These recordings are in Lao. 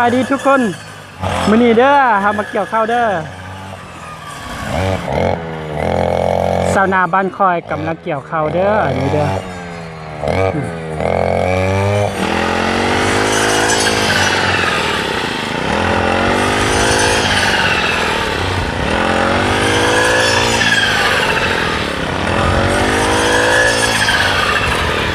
ສະບາຍດີທຸກຄົນ ມື້ນີ້ເດີ ເຮົາມາກ່ຽວເຂົ້າເດີ ຊາວນາບ້ານຂ້ອຍກຳລັງກ່ຽວເຂົ້າເດີ ອັນນີ້ເດີ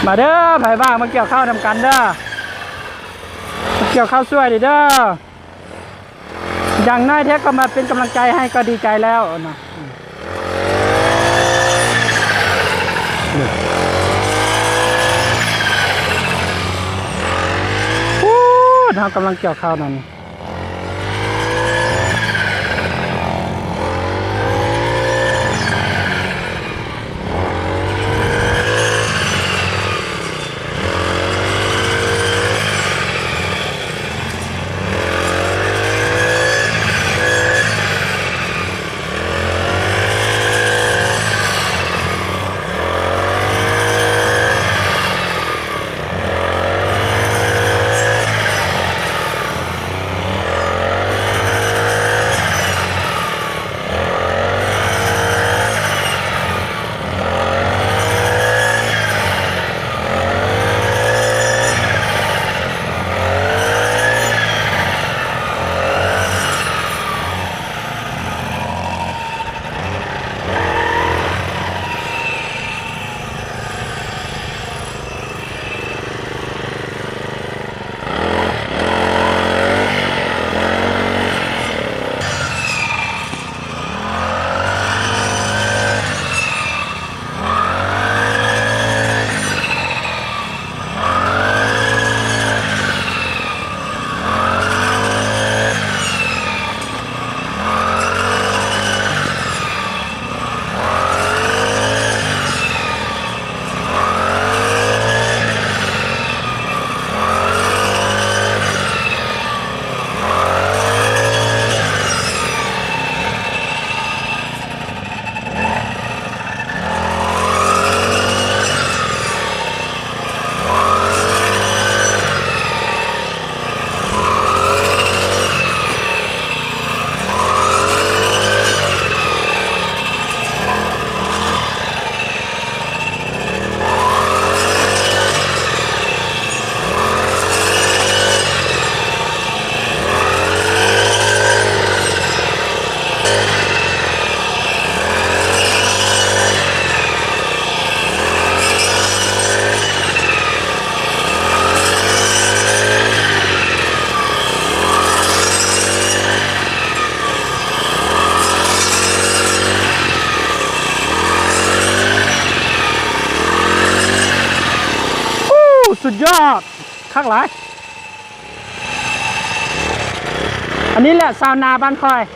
ມາເດີ ໃຜວ່າງມາກ່ຽວເຂົ້ານຳກັນເດີ ມາກ່ຽວເຂົ້າຊ່ວຍເດີ ຢ່າງໜ້ອຍແທ້ກໍມາເປັນກຳລັງໃຈໃຫ້ກໍດີໃຈແລ້ວເນາະ ໂອ້ ເຮົາກຳລັງກ່ຽວເຂົ້ານັ້ນ ໂອ້ ສຸດຍອດ ຄັກຫຼາຍ ອັນນີ້ແຫຼະຊາວນາບ້ານຂ້ອຍ. ໂ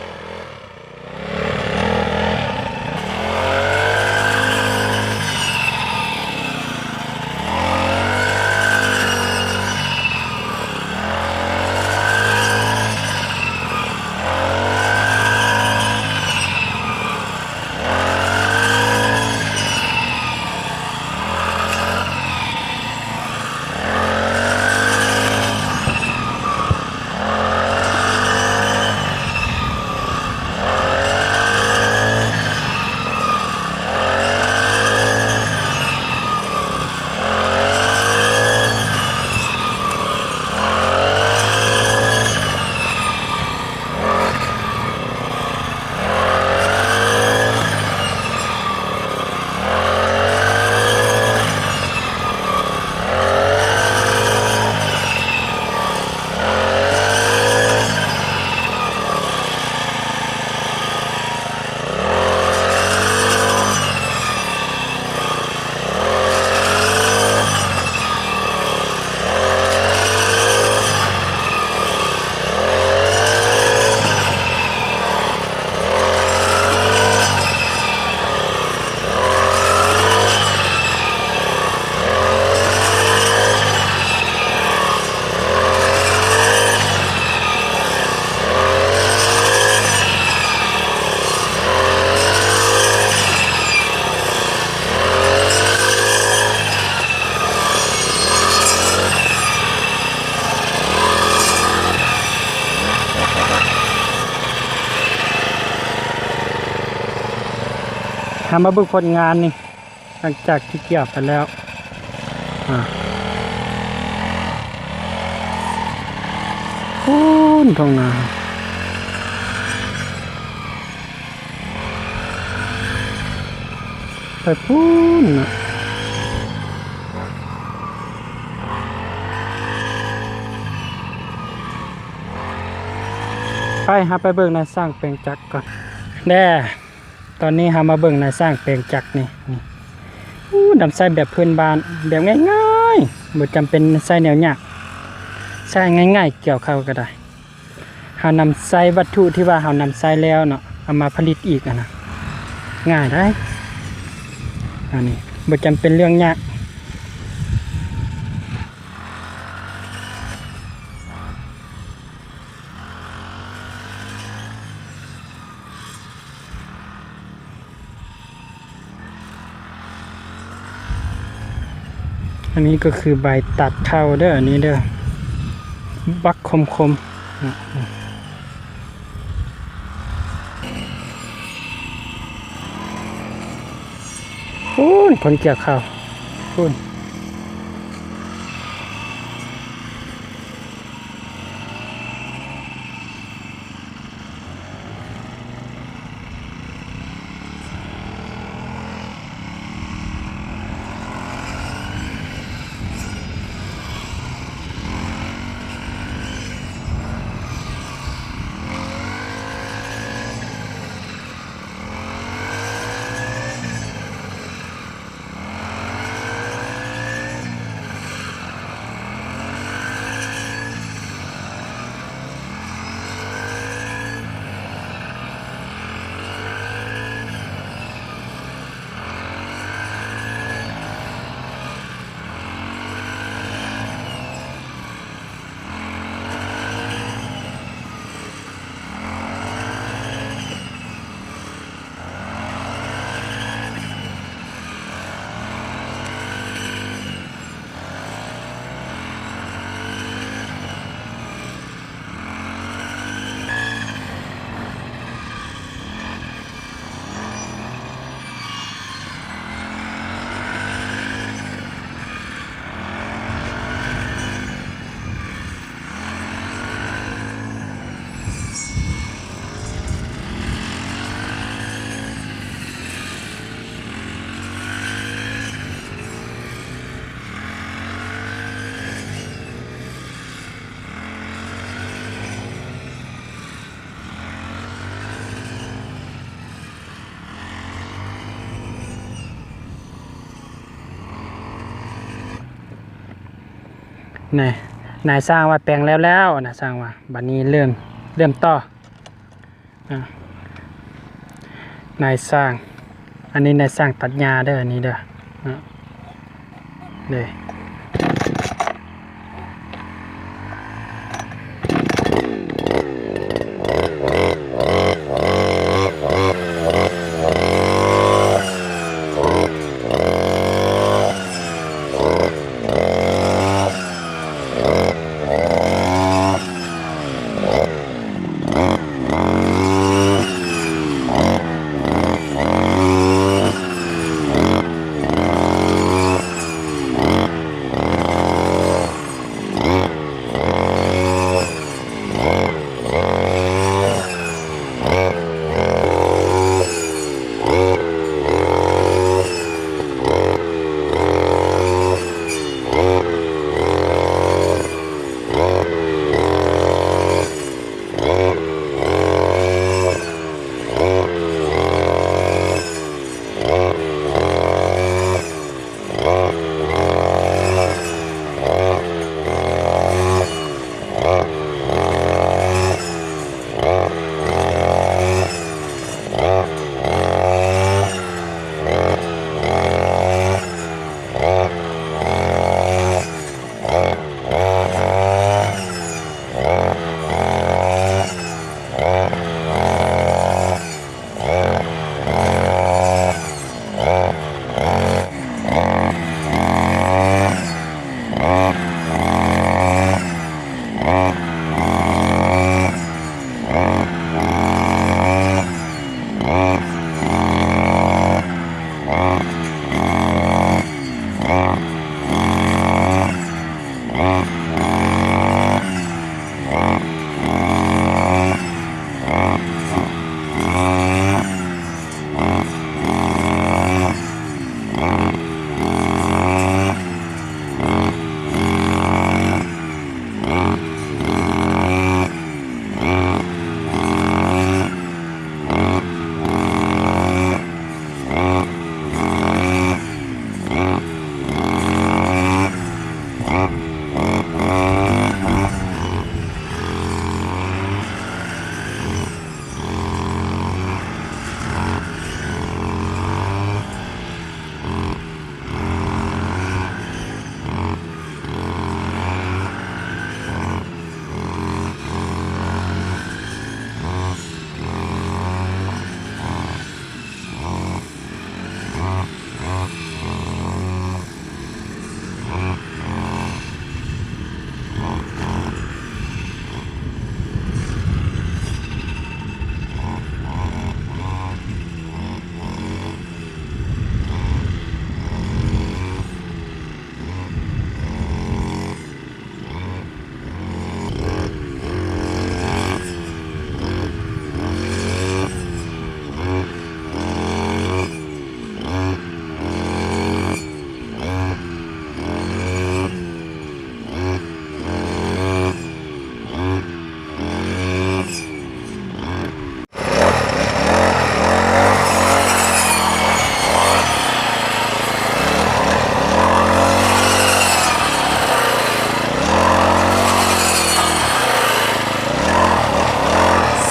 ອ້ ນຳມາເບິ່ງຜົນງານນີ້ ຫຼັງຈາກທີ່ກ່ຽວໄປແລ້ວ ອາ ພຸ້ນທົ່ງນາ ໄປພຸ້ນນະ. ໄປ ເຮົາໄປເບິ່ງນາຍຊ່າງແປງຈັກກ່ອນແດ່. ຕອນນີ້ເຮົາມາເບິ່ງນາຍຊ່າງແປງຈັກນີ້ ນີ້ ອູ້ ນຳໃຊ້ແບບພື້ນບ້ານ ແບບງ່າຍໆ ບໍ່ຈຳເປັນໃຊ້ແນວຍາກ ໃຊ້ງ່າຍໆ ກ່ຽວເຂົ້າກໍໄດ້. ເຮົານຳໃຊ້ວັດຖຸທີ່ວ່າເຮົານຳໃຊ້ແລ້ວເນາະ ເອົາມາຜະລິດອີກຫັ້ນນະ ງ່າຍໄດ໋ ອັນນີ້ບໍ່ຈຳເປັນເລື່ອງຍາກ. ອັນນີ້ກໍຄືໃບຕັດເຂົ້າເດີ ອັນນີ້ເດີ ບັກຄົມໆ ພຸ້ນ ຄົນກ່ຽວເຂົ້າ ພຸ້ນ. ນີ້ ນາຍຊ່າງວ່າແປງແລ້ວໆ ນາຍຊ່າງວ່າ ບັດນີ້ເລີ່ມ ເລີ່ມຕໍ່ ອາ ນາຍຊ່າງ ອັນນີ້ນາຍຊ່າງຕັດຫຍ້າເດີ ອັນນີ້ເດີ ອາ ເດີ.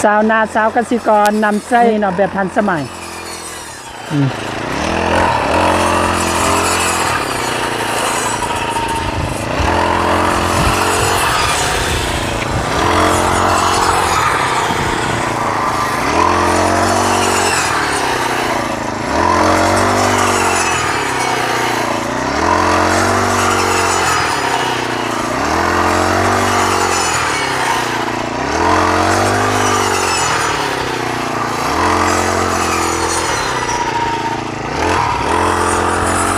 ຊາວນາຊາວກະສິກອນນຳໃຊ້ເນາະ ແບບທັນສະໄໝ. ອືມ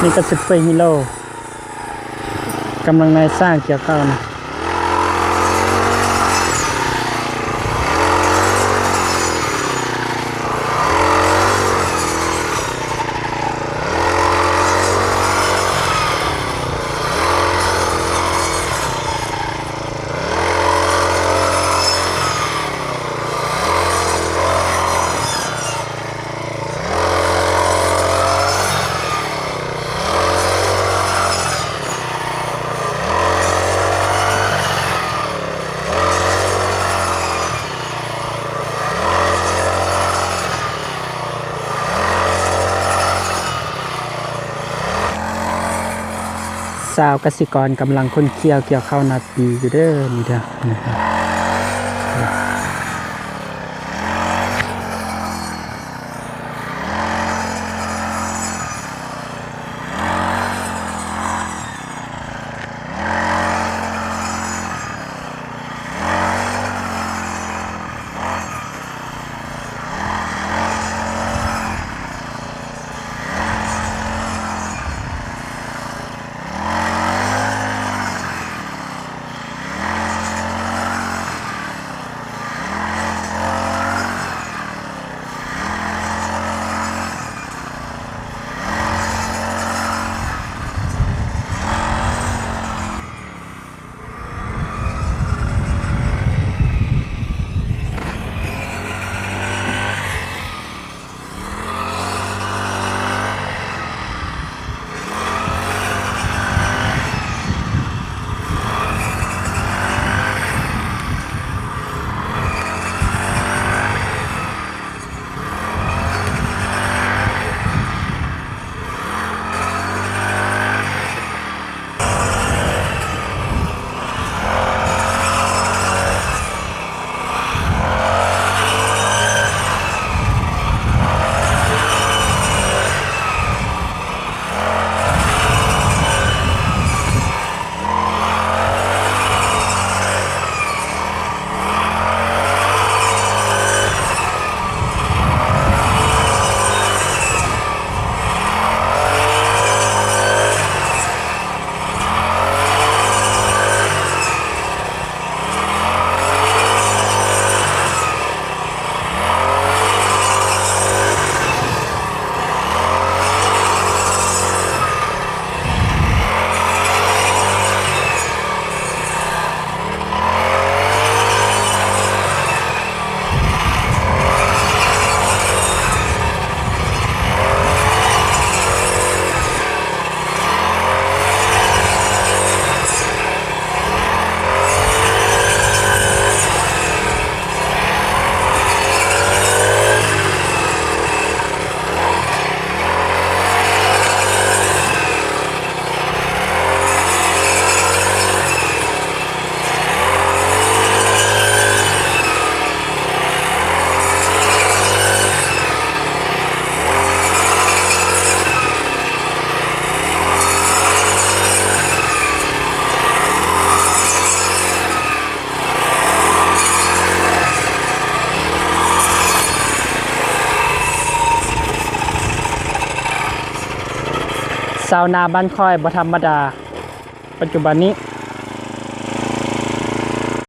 ນີ້ກະຊິເປັນຮີໂຣ ກຳລັງນາຍຊ່າງກ່ຽວເຂົ້ານະ. ຊາວກະສິກອນກຳລັງຂົນຂ້ຽວກ່ຽວເຂົ້ານາປີຢູ່ເດີ ນີ້ເດີ. ຊາວນາບ້ານຂ້ອຍບໍ່ທຳມະດາ ປັດຈຸບັນນີ້.